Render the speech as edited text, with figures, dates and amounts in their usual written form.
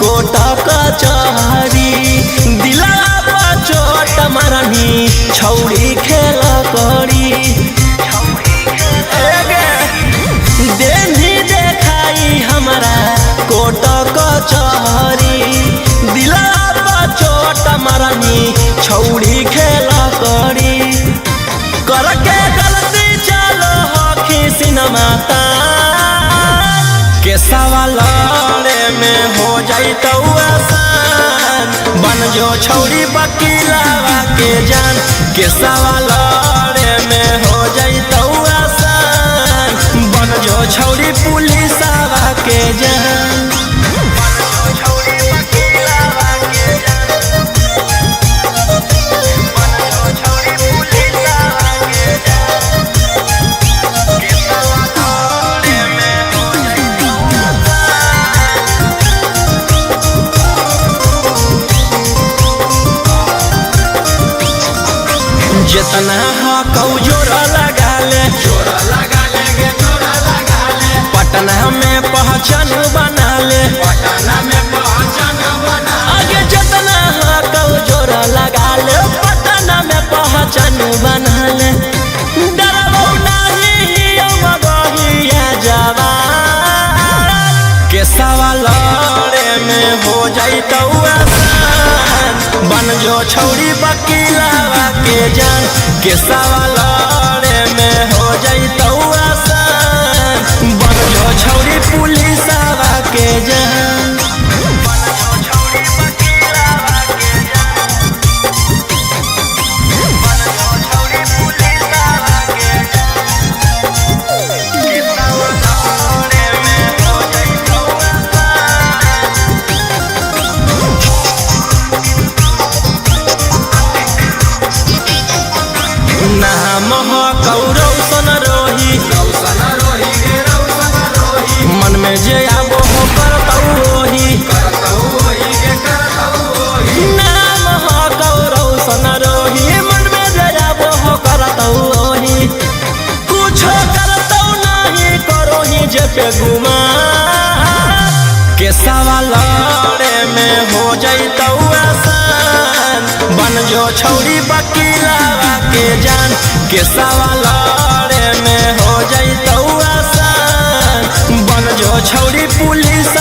Coat कचहरी। दिला पर चोट मारनी छौड़ी खेल करी। देनी देखाई हमरा कोट कचहरी। दिला पर चोट मारनी छौड़ी खेल करी। करके गलती चलो हखी सिनेमा के सवा लड़े में हो जाई तो आसान। बन जो छौड़ी वकीलावा के जान के सवा लड़े में हो जाई तो आसान। बन जो छौड़ी पुलिसवा के जान। जितना हकौ जोरा लगा ले पटना में पहचान बना ले। आगे जितना हकौ जोरा लगा ले पटना में पहचान बना ले। डरबौ नाही मगहिया जवान के सवा लड़े में हो जाई तो आसान। बन जो छौड़ी वकीलावा के जान के सवा लड़े में हो जाई तो आसान। बन जो छौड़ी पुलिसवा के जान। नाम हकौ रौशन रोही मन में जे आबो हो करतौ ओही। नाम हकौ रौशन रोही मन में जे आबो हो करतौ ओही। कुछो करतौ नाही करोही जे पे गुमान के सवा लड़े में हो जाई तो आसान। बन जो छौड़ी वकीलावा के जान के सवा लड़े में हो जाई तो आसान। बन जो छौड़ी पुलिस।